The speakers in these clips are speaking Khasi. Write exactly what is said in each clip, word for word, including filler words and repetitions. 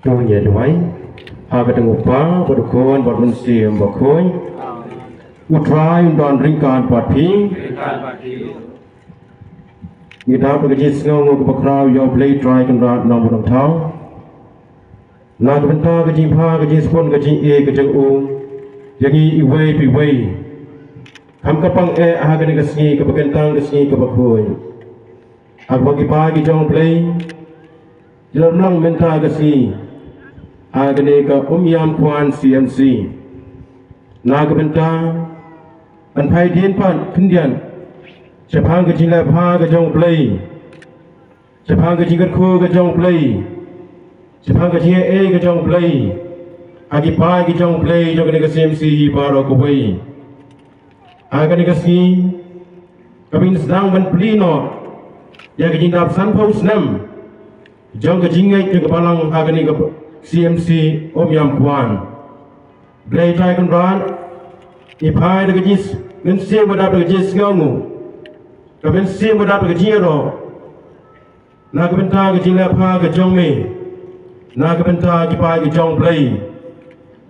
To ngin ïa duwai. Ha ka kyrteng u Kpa bad u Khun bad u Mynsiem Bakhuid. U Trai un don ryngkat bad phi. Ngi dap da ka jingsngewnguh kaba khraw ïa U Blei Trai Kynrad Nongbuh Nongthaw. Na ka bynta ka jingpha, ka jingsbun, ka jingïeit ka jong u ïa ngi iwei pa iwei. Kham ka pang eh ha kane ka sngi kaba kyntang, ka sngi kaba khuid. Ha kaba ki paid ki jong U Blei ki la long mynta ka sngi ha kane ka Umiam Khuan C M C. Na ka bynta ban phai dien pat khyndiat shaphang ka jingleh pha ka jong U Blei, shaphang ka jingkyrkhu ka jong U Blei, shaphang ka jingaiei ka jong U Blei ha ki paid ki jong U Blei jong kane ka C M C hi baroh kawei. Ha kane ka sngi kaba ngin sdang ban plie noh ïa ka jingdap sanphew snem jong ka jingngeit jong ka balang ha kane ka C M C Umiam Khuan. Blei Trai Kynrad, ngi phai da ka jing, mynsiem ba dap da ka jingsngewnguh, ka mynsiem ba dap da ka jingïaroh na ka bynta ka jingleh pha ka jong me, na ka bynta ki paid ki jong U Blei.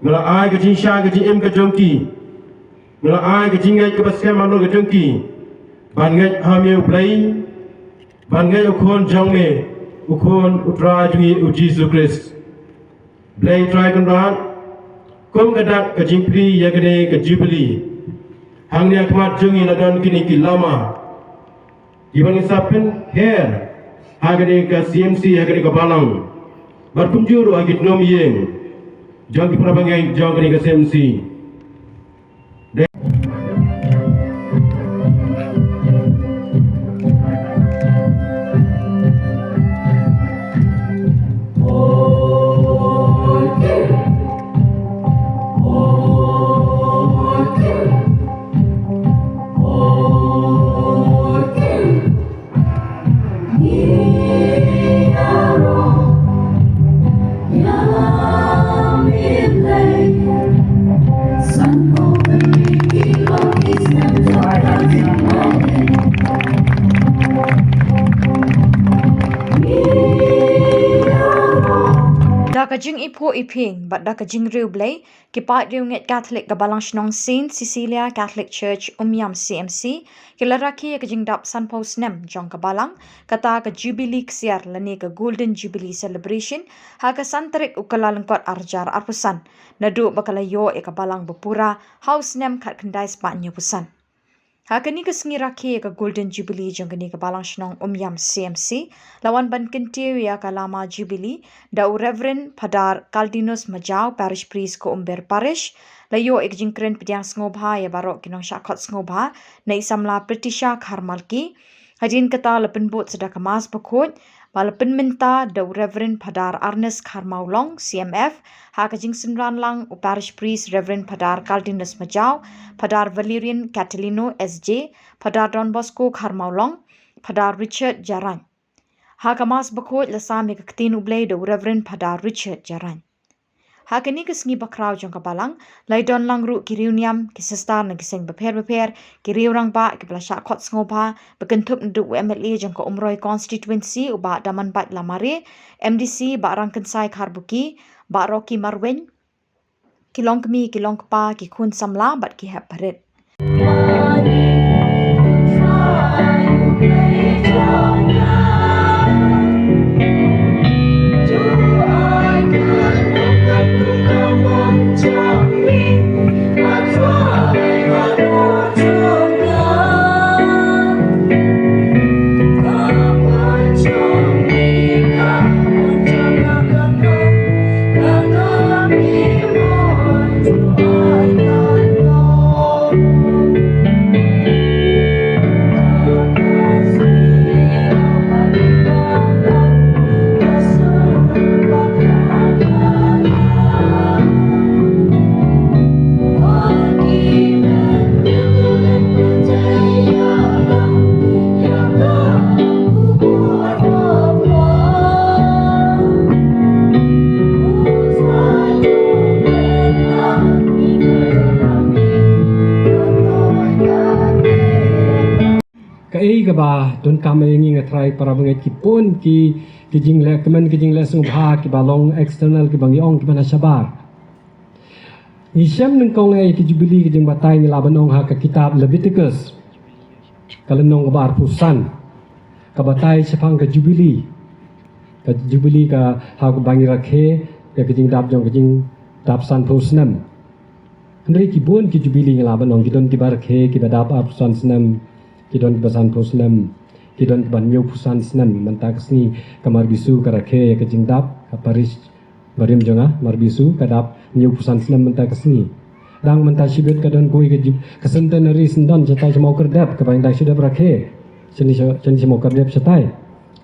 Me la ai ka jingshai ka jingim ka jong ki, me la ai ka jingngeit kaba skhem halor ka jong ki ban ngeit ha me U Blei, ban ngeit U Khun jong me, U Khun U Trai jong ngi U Jisu Khrist. Blei Trai Kynrad, kum ka dak ka jingplie ïa kane ka Jubili, hangne ha khmat jong ngi la don kine ki lama kiba ngin sa pynher ha kane ka C M C, ha kane ka balang, bad kumjuh ruh ha ki tnum ïing jong ki parabangeit jong kane ka C M C. Da ka jingiphuh iphieng bad da ka jingriewblei, ki paid riewngeit Katholik ka Balang Shnong Saint Cecilia Catholic Church Umiam C M C ki la rakhe ïa ka jingdap sanphew snem jong ka balang, kata ka Jubili Ksiar lane ka Golden Jubilee Celebration, ha ka san tarik u Kyllalyngkot arhajar arphew san, naduh ba ka la ïoh ïa ka balang ba pura ha u snem khatkhyndai spah hynñiewphew san. Ha kane ka sngi rakhe ïa ka Golden Jubilee jong kane ka Balang Shnong Umiam C M C, la wan ban kyntiew ïa ka Lama Jubili da u Reverend Phadar Caldinus Majaw, Parish Priest ka Umber Parish. La ïoh ïa ka jingkren pdiang sngewbha ïa baroh ki nongshah khot sngewbha na i samla Pritisha Kharmalki. Hadien kata la pynbud sa da ka Mass Bakhuid, ba la pynmynta da u Reverend Phadar Ernest Kharmawlong, C M F, ha ka jingsynran lang u Parish Priest Reverend Phadar Caldinus Majaw, Phadar Valerian Catalino, S J, Phadar Don Bosco Kharmawlong, Phadar Richard Jarain. Ha ka Mass Bakhuid la sam ïa ka ktien U Blei da u Reverend Phadar Richard Jarain. Ha kane ka sngi bakhraw jong ka balang, la ïadon lang ruh ki riewniam, ki sister na ki seng bapher bapher, ki riew rangbah kiba la shah khot sngewbha, ba kynthup naduh u M L A jong ka Umroi Constituency, u Bah Damanbait Lamare, M D C, Bah Rangkynsai Kharbuki, Bah Rocky Marwein, ki longkmie, ki longkpa, ki khun samla bad ki hep barit. Kaei kaba donkam ïa ngi nga trai para bangeit, ki pun ki ki jingleh kmen, ki jingleh sngewbha kiba long external, kiba ngi ong kiba na shabar. Ngi shem nyngkong ïa ki Jubilee, ki jingbatai ngi lah ban ong ha ka kitab Leviticus, ka lynnong kaba arphew san, ka batai shaphang ka Jubilee. Ka Jubilee ka ha kaba ngi rakhe ïa ka jingdap jong ka jingdap sanphew snem. Hynrei ki bun ki Jubilee ngi lah ban ong, ki don kiba rakhe kiba dap arphew san snem, ki don kiba sanphew snem, ki don kiba hynñiewphew san snem. Mynta ka sngi ka Marbisu ka rakhe ïa ka jingdap, ka parish barim jong nga Marbisu ka dap hynñiewphew san snem mynta ka sngi. Dang mynta shibit ka don kawei ka ju-, ka centenary syndon shatai sha Mawkyrdep, kaba ngi dang shu dep rakhe shane sha, shane sha Mawkyrdep shatai,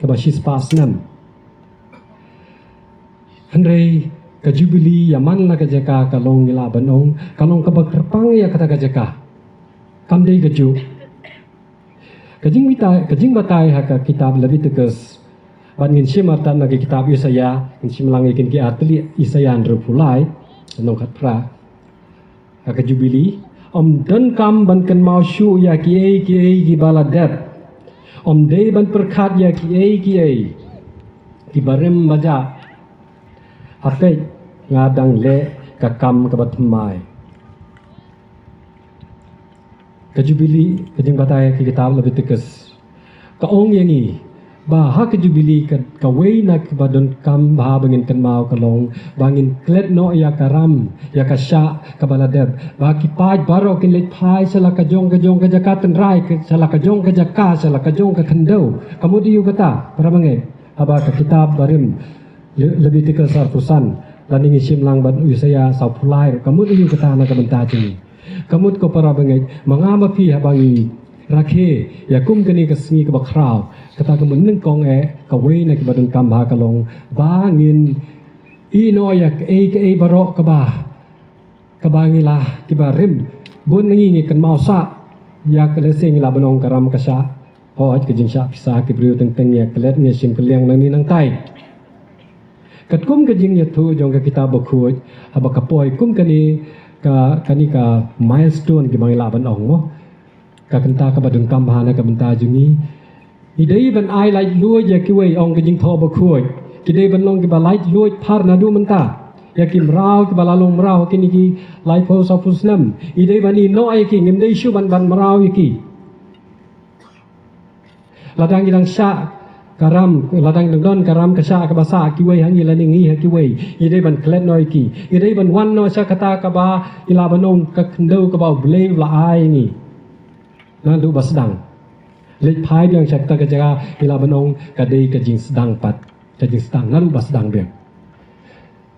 kaba shispah snem. Hynrei ka Jubilee ïa man la ka jaka ka long, ngi lah ban ong, ka long kaba kyrpang ïa kata ka jaka. Kam dei kajuh. Ka jingbatai, ka jingbatai ha ka kitab Leviticus, bad ngin shim artat na ka kitab Isaiah, ngin shim lang ïa kine ki artylli, Isaiah hynriewphew lai, lynnong khatphra. Ha ka Jubilee, ym donkam ban kynmaw shuh ïa kiei kiei kiba la dep. Ym dei ban pyrkhat ïa kiei kiei kiba rim ba jah. Ha peit, nga dang leh ka kam kaba thymmai. Ka Jubilee, ka jingbatai ha ka kitab Leviticus, ka ong ïa ngi ba ha ka Jubilee ka, kawei na kiba donkam bha ba ngin kynmaw ka long ba ngin klet noh ïa ka ram, ïa ka shah kaba la dep, ba ki paid baroh kin leit phai sha la ka jong ka jong ka jaka tynrai, sha la ka jong ka jaka, sha la ka jong ka khyndew. Ka mut aïu kata, para bangeit? Haba ka kitab barim, Le-, Leviticus arphew san, lane ngi shim lang bad Isaiah sawphew lai, ka mut aïu kata na ka bynta jong ngi? Ka mut, ko para bangeit, ma nga ma phi, haba ngi rakhe ïa kum kane ka sngi kaba khraw, kata ka mut nyngkong eh, kawei na kiba donkam bha ka long ba ngin ïeh noh ïa kaei kaei baroh kaba, kaba ngi la, kiba rim. Bun na ngi ngi kynmaw sah ïa ka, lehse ngi lah ban ong ka ram ka shah. Hooid, ka jingshah pisa ki briew teng teng ïa klet, ïa shim kylliang nangne nangtai. Katkum ka jingïathuh jong ka kitab bakhuid, haba ka poi kum kane ka, kane ka milestone kiba ngi lah ban ong, mo, ka kynta kaba donkam bha na ka bynta jong ngi. Ngi dei ban ai laitluid ïa kiwei, ong ka jingthoh bakhuid. Ki dei ban long kiba laitluid phar naduh mynta ïa ki mraw kiba la long mraw ha kine ki laiphew sawphew snem. Ngi dei ban ïeh noh ïa ki, ngim dei shuh ban, ban mraw ïa ki. Lada ngi dang shah ka ram, lada ngi dang don ka ram ka shah kaba sah ha kiwei ha ngi lane ngi ha kiwei, ngi dei ban klet noh ïa ki. Ngi dei ban wan noh sha kata kaba ngi lah ban ong ka khyndew kaba U Blei u la ai ïa ngi. Naduh ba sdang. Leit phai biang sha kata ka jaka, ngi lah ban ong ka dei ka jingsdang pat. Ka jingsdang, naduh ba sdang biang.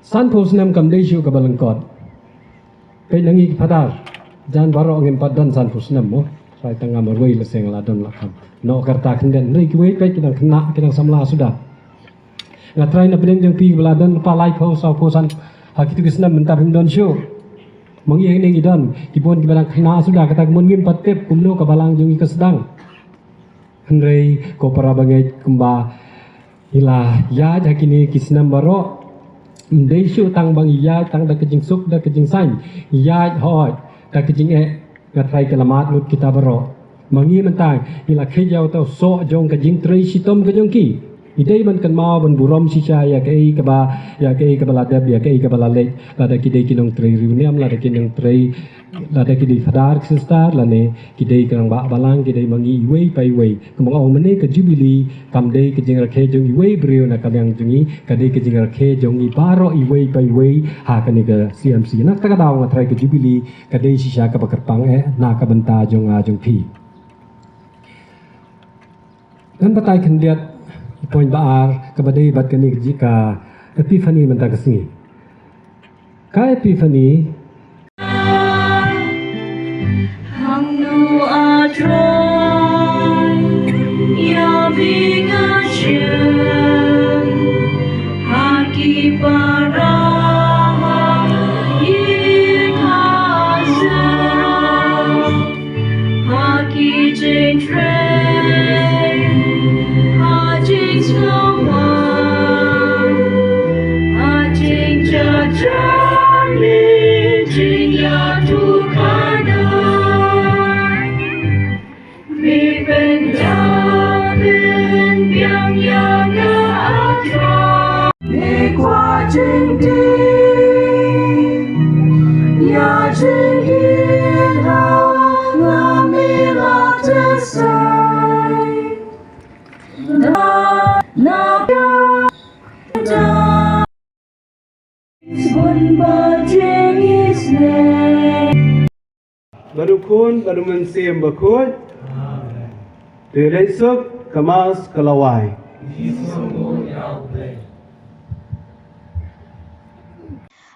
Sanphew snem kam dei shuh kaba lyngkot. Peit na ngi ki phadar, jan baroh ngim pat don sanphew snem, mo. Trai tang nga marwei lehse nga la don la kham. Noh ka rta khyndiat, hynrei kiwei peit ki dang khynnah, ki dang samla suda. Nga trai na pdeng jong phi kiba la don lypa laiphew, sawphew, san, ha kito ki snem mynta phim don shuh. Ma ngi hangne ngi don ki bun kiba dang khynnah suda, kata ka mut ngim pat tip kumno ka balang jong ngi ka sdang. Hynrei ko para bangeit, kumba ngi la ïaid ha kine ki snem baroh, ym dei shuh tang ba ngi ïaid tang da ka jingsuk da ka jingsaiñ, ngi ïaid hooid da ka jingeh. Nga trai ka la mad lut kita baroh. Ma ngi mynta ngi la khie ïa uta u soh jong ka jingtrei shitom ka jong ki. Ngi dei ban kynmaw ban burom shisha ïa kaei kaba, ïa kaei kaba la dep, ïa kaei kaba la leit. Lada ki dei ki nongtrei riewniam, lada ki nongtrei, lada ki dei phadar, sister, lane ki dei ki rangbah balang, ki dei ma ngi iwei pa iwei. Kumba nga ong mynne, ka Jubilee kam dei ka jingrakhe jong iwei briew na ka liang jong ngi, ka dei ka jingrakhe jong ngi baroh iwei pa iwei ha kane ka C M C. Na kata ka daw nga trai ka Jubilee ka dei shisha kaba kyrpang eh na ka bynta jong nga jong phi. Ngan batai khyndiat point ba ar kaba dei bad kane ka ji-, ka Epiphany mynta ka sngi. Ka Epiphany. Hangno a troi ïa bynta ha ki para ha ïing ha sera. Ha ki jingtrei, ha jingsngewbha, ha jingjynjar ne jingïathuhkhana. Me pynjah pynbiang ïa nga, ah Bad u Khun bad u Mynsiem Bakhuid. Te leit suk, ka Mass ka la wai.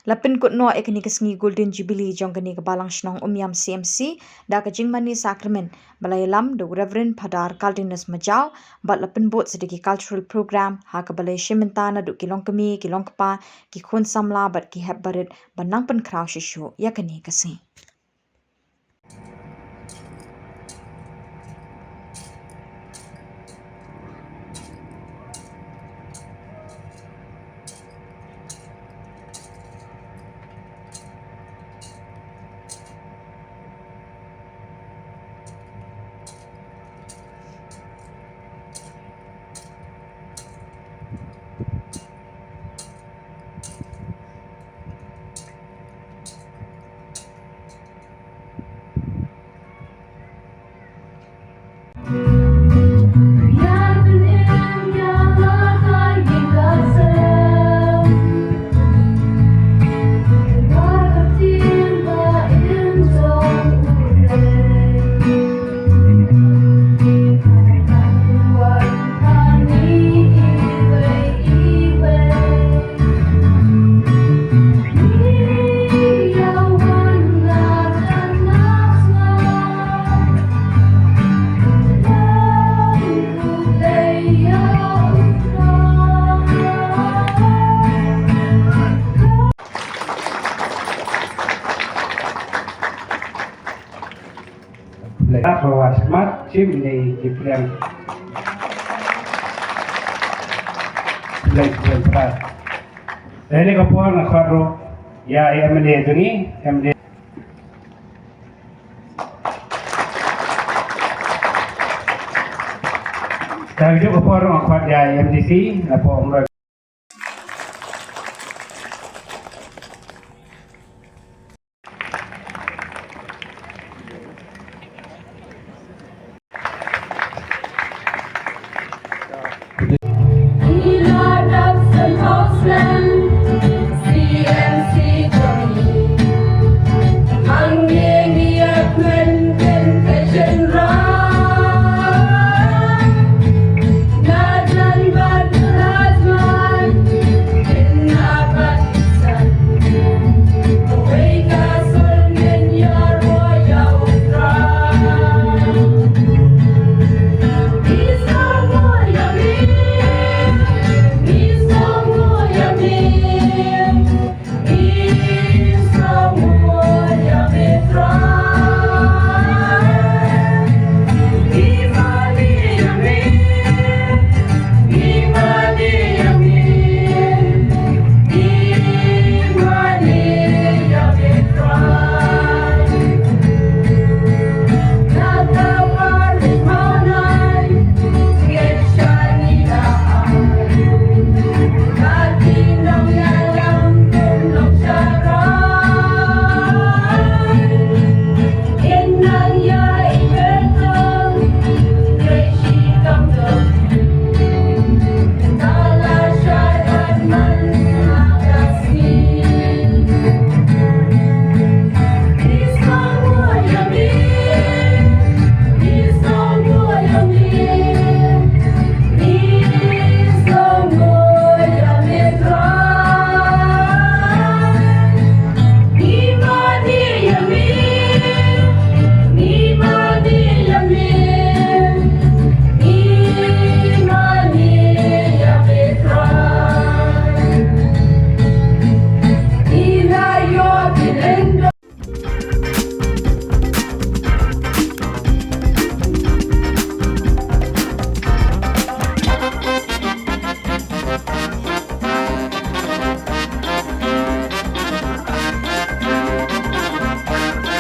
La pynkut noh ïa kane ka sngi Golden Jubilee jong kane ka Balang Shnong Umiam C M C da ka jingmane sakramen ba la ïalam da u Reverend Phadar Caldenus Majaw, bad la pynbud sa da ki cultural program ha kaba la ïashim bynta naduh ki longkmie, ki longkpa, ki khun samla bad ki hep barit ban nang pynkhraw shuh shuh ïa kane ka sngi. Leh ka wa smat chim ni ki pliang. Leh pliang prat. Leh ni ka por nga khot ruh ïa M L A jong ngi, M L A. Ka juh ka por nga khot ïa M D C, na por umroi.